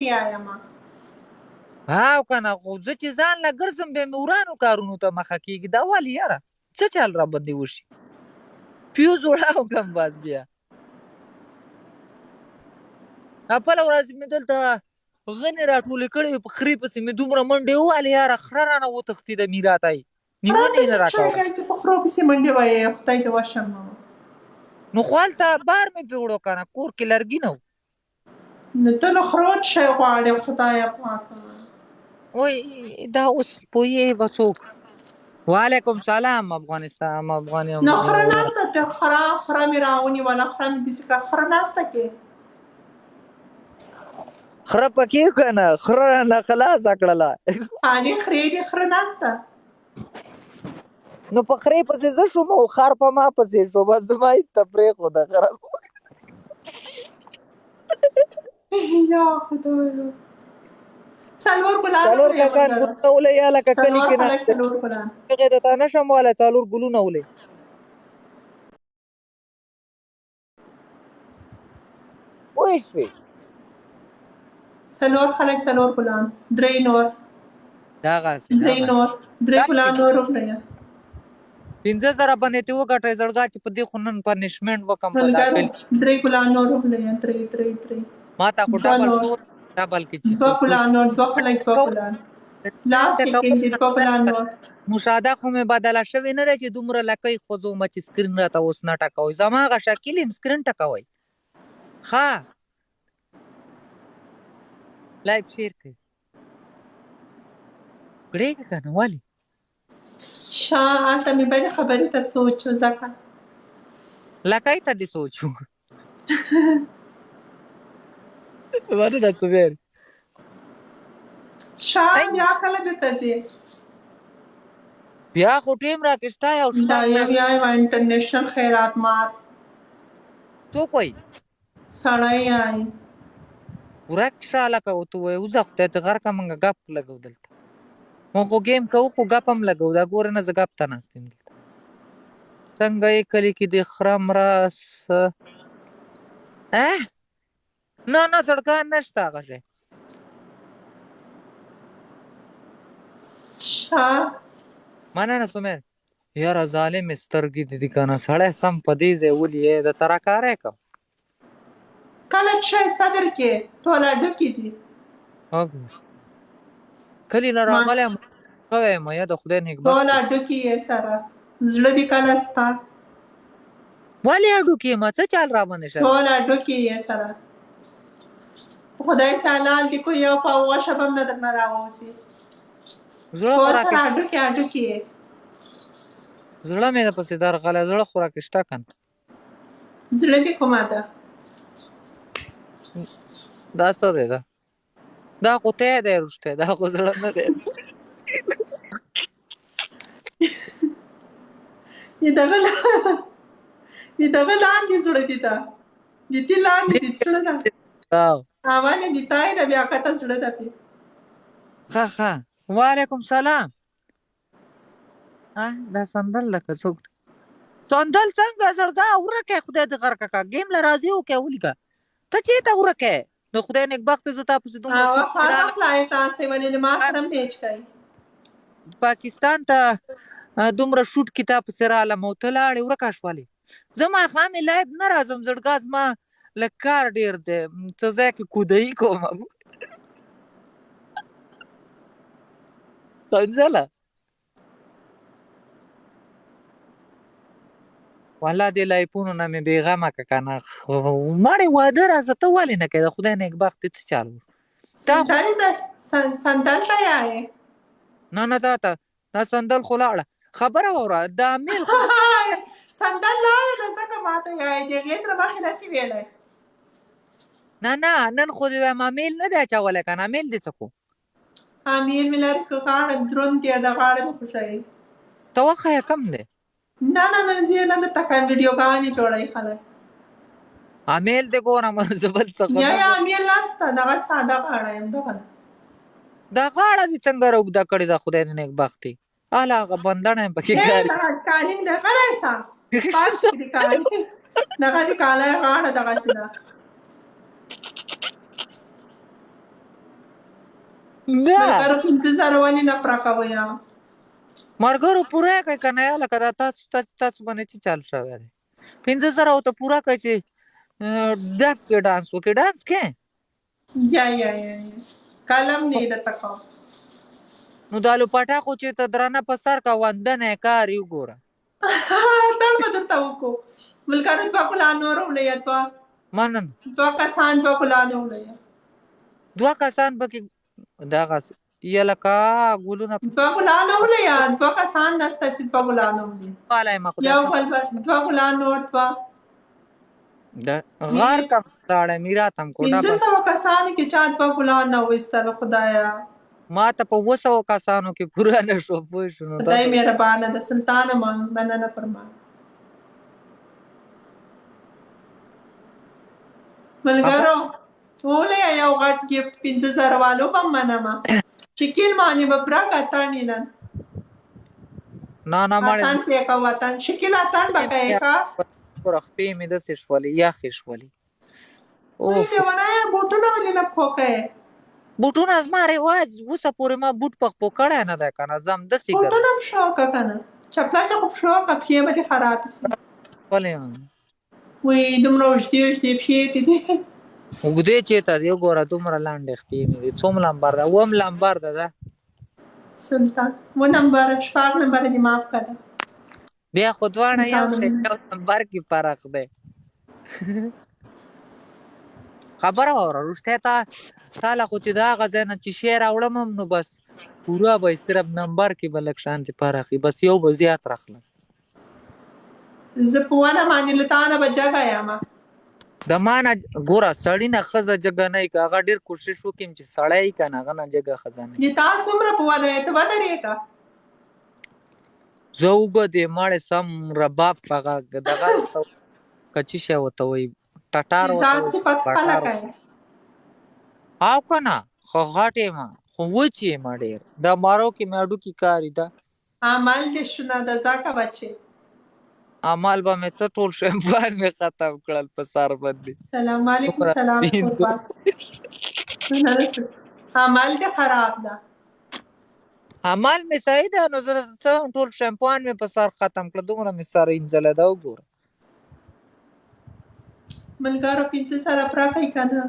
یایم. هاو کنه، خو زه چې ځان له ګرځم بیا مې ورانو کارونو ته مخه کېږي. دا ولې یاره، څه چل را باندې وشي؟ پیوز وړاو کم بس. بیا خپله ورځ مې دلته غنې راټولې کړې وې، په خرې پسې مې دومره منډې ووهلې یاره، خره رانه وتښتېده، میراته یې نیونه یې نه راکوله. چې په خرو پسې منډې وایې، خدای دې وشرموه. نو خو هلته بار مې پرې وړو که نه، کور کې لرګي نه وو. نو ته له خرو څه غواړې، خدایه پاکه؟ وای دا اوس پوهېږي به څوک. وعلیکم سلام افغانستان افغاني. نو خره ناسته ته، خره خره مې راونیوله، خره مې داسې کړه، خره ناسته کې خره پکې که نه، خره رانه خلاصه کړله. خالي خرې دي، خره ناسته. نو په خرې پسې زه شوم او خر په ما پسې شو، بس زما ایسته پرېښوده خره. یا خدایه، څلور ګلان. څلور کسان ګلونه ولې یا لکه کلي کې نه، څلور ګلان هغې ته تا نه شم والی. څلور ګلونه ولې پوه شوې؟ څلور خلک څلور ګلان، درې نور، دغسې درې نور، درې ګلان نور وکړئ. 5000 باندې ته وګټې زړګا، چې په دې خو نن پنشمنټ وکم په دا کلي. درې ګلان نور وکړئ، درې درې درې. ما ته خو ډبل شو، ډبل کې چې دوه ګلان نور، دوه خلک دوه ګلان، لاس کې دوه ګلان نور. مشاهده خو مې بدله شوې نه ده چې دومره لکۍ خوځوم چې سکرین راته اوس نه ټکوي. زما هغه شکیل هم سکرین ټکوي. ښه لایف شیر کړئ، کړېږي که نه؟ ولې شا هلته مې بلې خبرې ته سوچ و ځکه. لکۍ ته دې سوچ و؟ مننه سمیر. شا بیا کله بیرته ځې؟ بیا خو ټیم راکې شته یو شپږ. دا یو یا یو انټرنیشنل خیرات مار. څوک وایي؟ سړی یای. ورک شه هلکه، ورته ووایه وځه خدای دې غرقه، موږ ګپ لګو دلته. موږ خو ګیم کوو خو ګپ هم لګو. دا ګوره نه، زه ګپ ته ناست یم دلته. څنګه یې کلي کې د خره مره څه؟ نه نه زړګا نشته هغه شی. ښه مننه سمیر. یاره ظالمې سترګې دې دي که نه، سړی سم په دې ځای ولي د ترکاری کوم. کله چې صدر کې ټول هډوکي دي. کلي له راغلی یم، شوی یم، یا د خدای نېکبختي. ټول هډوکي یې سره، زړه دې کله ستا؟ ولې هډوکي یم، څه چال را باندې شوی؟ ټول هډوکي یې سره، خدای سه حلال دې کو، یو پاو غوښه به هم نه درنه راووځي. زړه خو ټول راکې سره هډوکي هډوکي یې. زړه مې د پسې درغلی، زړه خو راکې شته که نه؟ زړه دې کومه ده؟ دا څه دی؟ دا دا خو تی دی رښتیا، دا خو زړه نه دی. د دغه د دغه لاندې زړه دي ده، د دې لاندې دي زړه ده. اول دې تای ده، بیا کته زړه ده پې. ښه ښه، وعلیکم سلام. دا صندل لکه څوک دی؟ صندل څنګه زړګا ورکه، خدای دې غرقه که، ګیم له راځي وکړه ولیکه. ته چېرته ورکه؟ د خدای نېکبخته زه تا پسې دومره شوق چې راغلم. لایف ناست دی، ولې له ما سره هم پیچ کوي؟ پاکستان ته دومره شوټ کې تا پسې رالم او ته لاړې ورکه شولې. زه ماښام لایف نه راځم زړګا، زما لږ کار ډېر دی، څه ځای کې کودایي کوم. څنګه والله دې لایفونو نه مې بېغمه که که نه مړې واده راځه. ته ولې نه کوې؟ د خدای نېکبختې څه چال وشو؟ صندل ته یې نه نه، تا ته دا صندل خو لاړه. خبره واوره، دا میل خو صندل لاړه نو ځکه ماته یې د هغې تر مخې نسي ویلی. نه نه، نن خو دې وایم امیل نه دی اچولی که نه؟ امیل دې څه کو؟ امیل مې لري که غاړه دروند دی، د غاړې مې خوښوي. ته وښیه کم دی. نه نه نه، زه یې نه درته ښیم، ویډیوګانې جوړوي خلک. امیل دې ګورم، زه بل څه خو نه. یا امیل نشته، دغه ساده غاړه یم دغه ده. دا غاړه دې څنګه راوږده کړې ده، خدای دې نېکبختي، هله هغه بندڼه یې پکې ښکاري. دغه کالي مې دی، غلی سه، فرش کې دي کالي، دغه د کالی غاړه دغسې ده. نه ملګرو 5000 ولې نه پوره کوئ؟ مرګرو پوره یې کړئ که نه یا لکه دا تاسو تاسو باندې چې چل شوی دی. 5000 ورته پوره کړئ چې ډک کې ډانس وکړي. ډانس کې یا یا یا کلم نه درته کوم. نو دا لوپټه خو چې ته درنه په سر کا وندنه کار یې وګوره. اتڼ به درته وکړو. ملګرو دوه ګلان نور ولیا، دوه مننه. دوه کسان دوه ګلان ولیا. دوه کسان پکې دغه یه لکه ګلونه دوه ګلان ولیا، دوه کسان نسته چې دوه ګلان ولیا. والا ما خدای یو بل دوه ګلان نور دوه. د غار کم لاړه میراتم کو دا 500 کسانو کې چا دوه ګلان نه وایستل خدایا. ما ته په 700 کسانو کې پوره نه شو، پوه شو نو. خدای مهربانه ده. سلطان مننه فرما. ملګرو ولې یو غټ ګفټ 5000 والو به منم. شکیل باندې به پوره اتڼ یې نن. نه نه مړې اتڼ پرې کوه، اتڼ شکیل اتڼ به کوې ښه؟ ګوره خپې مې داسې شولې، یخې شولې. وای لیونیه، بوټونه ولې نه پښو کوې؟ بوټونه زما رواج اوسه پورې ما بوټ په خپو کړی نه دی که نه، زه همداسې ګرځم. بوټونه پښو که که نه چپلکې خو پښو که، پښې به دې خرابې شي. ولې؟ وای دومره اوږدې اوږدې پښې دې دي. اوږدې چېرته دي؟ وګوره دومره لنډې خپې مې دي. څوم لمبر ده؟ اووم لمبر ده ده. سلطان و نمبر، شپږ نمبر دې معاف کړه. بیا خو دواړه یو شی، یو نمبر کې فرق دی. خبره واوره رښتیا، تا تاله خو چې د هغه ځای نه چې شی راوړم هم نو بس پوره به یې، صرف نمبر کې به لږ شانتې فرق وي، بس یو به زیات راخلم. زه په ونه باندې له تا نه به جګه یم. د ما نه ګوره سړي نه ښځه جګه نه وي، که هغه ډېر کوشش وکړي چې سړی یې که نه، هغه نه جګه ښځه نه. د تا څومره په ونه یې، ته ودرېږه. زه اوږد یم مړی، سم رباب په غږ دغه که څه شی ورته وایي، ټټار ورته ځان وایي. صفت خپله پټار کوې. او که نه خو غټ یم، خو وچ یم ډېر، د مارو کې مې هډوکي کاري ده. عمل دې شونه ده ځکه بچې. عمل به مې څه، ټول شیمپان مې ختم کړل په سر باندې. سلام علیکم. دومره سلام پنځه. قربان. عمل دې خراب ده. عمل مې صحیح ده، نو زه څه ټول شیمپوان مې په سر ختم کړل، دومره مې سر اینځلی ده وګوره. ملګرو 5000 پوره کړئ که نه؟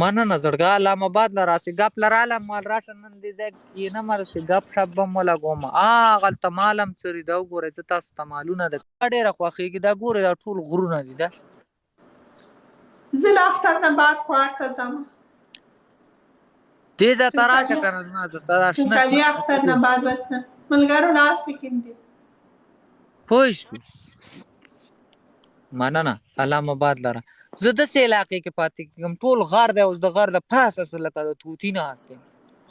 مننه زړګا، علام آباد له راسې ګپ له رالم، مال راشه نن دې ځای کښېنم داسې ګپ شپ به هم ولګوم. هغلته مال هم څري ده وګورئ، زه تاسو ته مالونه د ډېره خوښېږي. دا ګورئ دا ټول غرونه دي دا. زه له اختر نه بعد خوار ته ځم. دې ځای ته راشه که نه زما ته دا شنه خوشحالي شنه اختر نه بعد بس نه. ملګرو لاس کیندي. پوه شوې؟ مننه علام آباد لره. زه داسې علاقې کې پاتې کېږم، ټول غر دی، اوس د غر د پاسه څه لکه د طوطي ناست یم،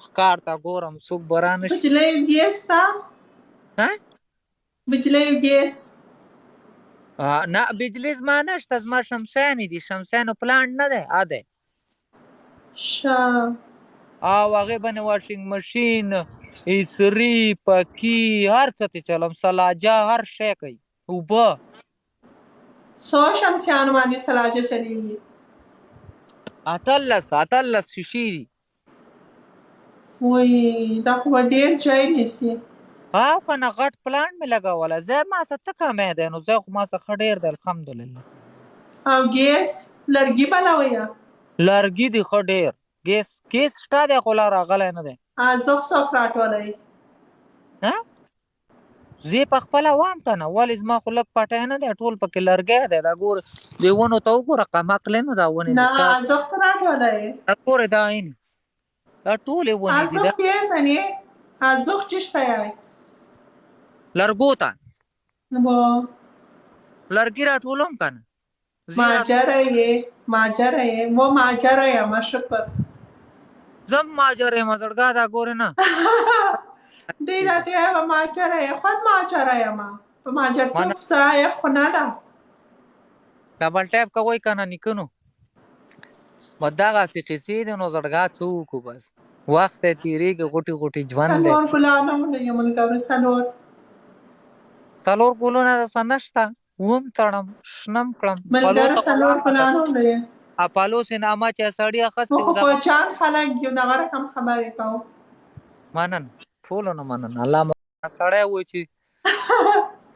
ښکار ته ګورم څوک به رانه شي. بجلی او ګیس تا؟ ها؟ بجلی او ګیس؟ نه بجلی زما نشته، زما شمسیانې دي، شمسیانو پلانټ نه دی ا دی. ښه. او هغې باندې واشنګ ماشین، ایسري، پکی، هر څه ته چلوم، سلاجه هر شی کوي، اوبه. څو شمسیانو باندې سلاجه چلیږي؟ 18 شیشې دي. وای دا خو به ډېر ځای نیسي. او که نه غټ پلان مې لګولی، ځای ما څه څه کمی دی، نو ځای خو ما څه ښه ډېر دی الحمدلله. او ګیس لرګي بلوي؟ لرګي دي ښه ډېر، ګیس ګیس شته دی خو لا راغلی نه دی. ازغ څوک راټولوي؟ ها زه یې په خپله وام که نه، ولې زما خو لږ پټی نه دی، ټول پکې لرګی دی. دا ګوره دې ونو ته وګوره، قمقلې نو دا ونې نه د چا ازغ ته راټولوي. دا ګوره دا عین دا ټولې ونې دي ازغ دا پېژنې؟ ازغ چې شته یې؟ لرګو ته نو لرګي راټولوم که نه. ماجره یې، ماجره یې، و ماجره یم شکر. زه هم ماجر یم زړګا، دا ګورې نه. دی راته وایي ماجره یې، خود ماجره یم، په ماجرتوب څه عیب خو نه ده. ډبل ټیپ کوئ که نه نیکونو؟ به دغسې قصې دي نو زړګا څه وکړو، بس وخت دی تېرېږي، غوټې غوټې ژوند دی. څلور ګلانه ولې ملګرو، څلور. څلور ګلونه درسره نشته، وم تړم شنم کړم. ملګرو څلور ګلانه ولې. اپالو سینما چې سړی اخستې موږ و خو دغه کوچان خلک یو، دغه رقم خبرې کوو. منن، ټولو نه منن. الله مو سړی و چې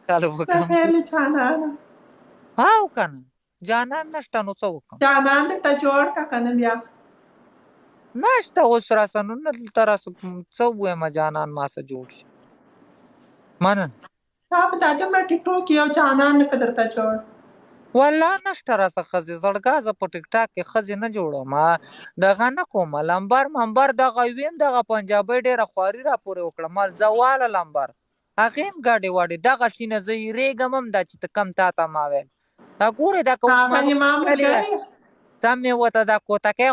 کال وکم. بخیر له جانانه. هاو کنه، جانان نشته نو څه وکم؟ جانان درته جوړ که کنه بیا. نشته اوس راسه، نو نه دلته راسه، څه ووایم، جانان ما څه جوړ شي. منن. تا په دا دومره ټیکټو کې یو جانان نه که درته جوړ. والله نشته راسه ښځې زړګا، زه په ټیک ټاک کې ښځې نه جوړوم، دغه نه کوم. لمبر ممبر دغه ویم، دغه پنجابۍ ډېره خواري راپورې وکړه، مال زه واله لمبر هغې هم ګډې وډې دغه شي نه زه یېرېږم هم. دا چې ته کم تا ته ما ویل دا ګورې دا که اوس هغه ما نیما کلي ملګری. ته مې ورته دا کوتکی.